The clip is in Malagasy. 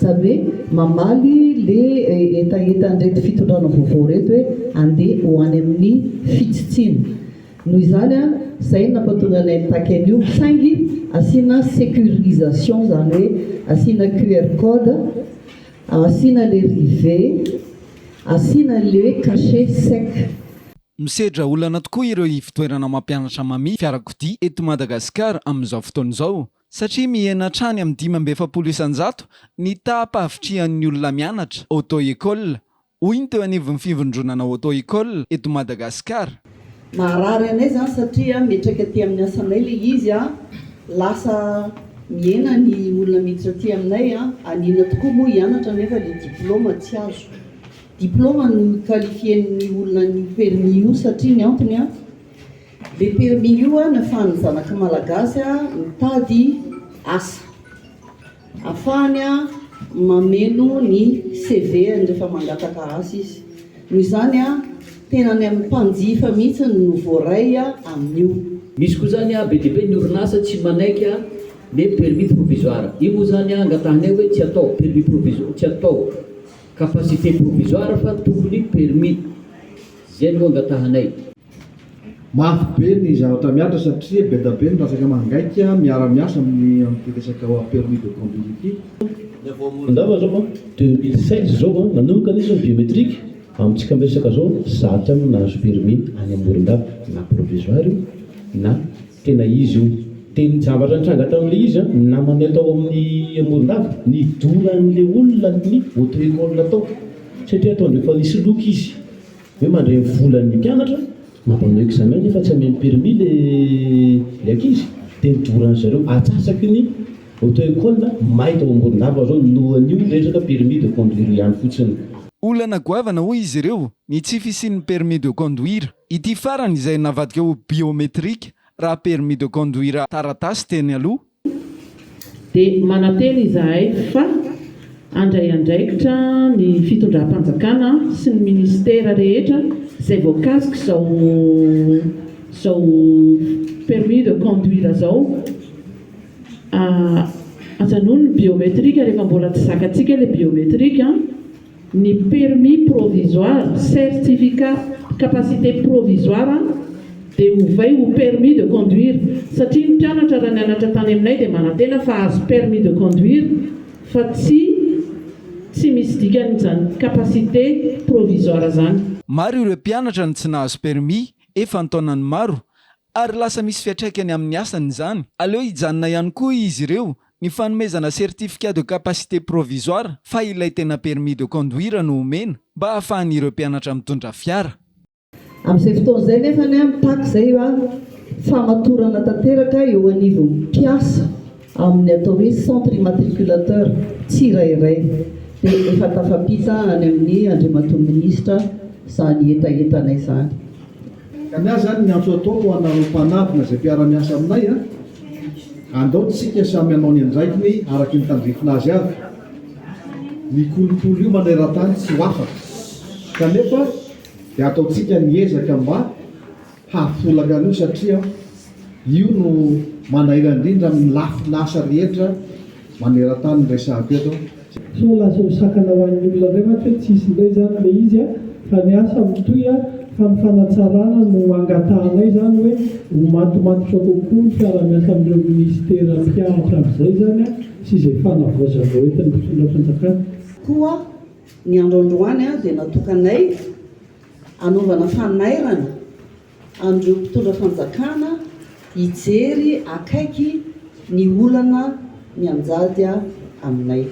Izany hoe mamaly le hetahetan'ireto fitondrana vaovao ireto hoe andeha ho any amin'ny fitsitsiana. Noho izany, izay no nampatonga anay nitaky an'io, saingy asiana sécurisation, izany hoe asiana QR code, asiana le rivet, asiana an'le hoe cachet sec. Misedra olana tokoa ireo ivon-toerana mampianatra mamily fiarakodia eto Madagasikara amin'izao fotoana izao satria mihena hatrany amin'ny 45% ny taham-pahavitrihan'ny olona mianatra auto-école Hoy ny teo anivon'ny fivondronana Auto Ecole eto Madagasikara. Maharary anay izany satria miantraika aty amin'ny asanay ilay izy, lasa mihena ny olona miditra aty aminay, anina tokoa moa hianatra nefa ilay diplaoma tsy azo. Diplaoma no hi-qualifier-n'ny olona an'io permis io satria ny antony, ilay permis io no ahafahan'ny zanaka malagasy mitady asa. Afahany mameno ny CV-ny rehefa mangataka asa izy. Noho izany, tena any amin'ny mpanjifa mihitsy no voaray amin'io. Misy koa zany be dia be ny orinasa tsy manaiky ny permis provisoire. Io moa zany angatahanay hoe tsy atao permis provisoire, tsy atao capacité provisoire fa tokony permis. Zay no angatahanay. Mafy be ny zavatra mihatra satria be da be ny resaka mangaika miara miasa amin'ny amin'ity resaka permis de conduire ity. Ny avy ao Morondava zao an, 2016 zao an, nanomboka nisy ny biometrique, amintsika miresaka zao, zatra no nahazo permis any Morondava, na provisoire io na tena izy io. Dia ny zavatra nitranga tamin'ilay izy an, ny namanay tao amin'ny Morondava, nidoran'ilay olona ny auto école tao, satria ataondreo efa nisy loka izy. Hoe mandray ny volan'ny mpianatra, mampanao examen nefa tsy ameny permis le le ankizy dia nidoran zareo atsasaky ny auto école may tao Morondava zao noho an'io resaka permis de conduire ihany fotsiny. Olana goavana hoy izy ireo ny tsy fisian'ny permis de conduire. Ity farany izay navadika ho biométrique raha permis de conduire taratasy teny aloha. Dia manantena izahay fa handray andraikitra ny fitondram-panjakana sy ny minisitera rehetra izay voakasik'izao izao permis de conduire izao. Ajanony ny biométrique rehefa mbola tsy zakantsika ilay biométrique. Ny permis provisoire, certificat capacité provisoire, dia ovay ho permis de conduire satria ny mpianatra raha nianatra tany aminay dia manantena fa hahazo permis de conduire fa tsy tsy misy dikany izany capacité provisoire izany. Maro ireo mpianatra no tsy nahazo permis efa an-taonany maro ary lasa misy fiantraikany amin'ny asany izany. Aleo hijanona ihany koa izy ireo ny fanomezana certificat de capacité provisoire fa ilay tena permis de conduire no omena mba hahafahan'ireo mpianatra mitondra fiara. Amin'izay fotoana izay nefa anie mitaky izay famatorana tanteraka eo anivon'ny mpiasa amin'ny atao hoe centre immatriculateur tsirairay dia efa tafapita any amin'ny Andriamatoa Minisitra izany hetahetanay izany. Ka ny ahy zany ny antso ataoko ho anareo mpanadina izay mpiara-miasa aminay a, andao tsika samy hanao ny andraikiny araky ny tandrifina azy avy, ny kolikoly io maneran-tany tsy ho afaka, kanefa dia ataontsika ny ezaka mba hahafolaka an'io satria io no manahirana indrindra amin'ny lafin'asa rehetra maneran-tany ny resahako eto. Sao lasa ho sakana ho an'ny olona indray mantsy hoe tsy hisy indray izany ilay izy fa ny asa mitohy fa ny fanatsarana no angatahanay izany hoe ho matomatotra kokoa ny fiarahamiasa amin'ireo minisitera mpiahy hatramin'izay izany sy izay fanavaozana ho entin'ny mpitondra fanjakana. Koa ny andro androany dia natokanay hanaovana fanairana an'ireo mpitondra fanjakana hijery akaiky ny olana mianjady aminay.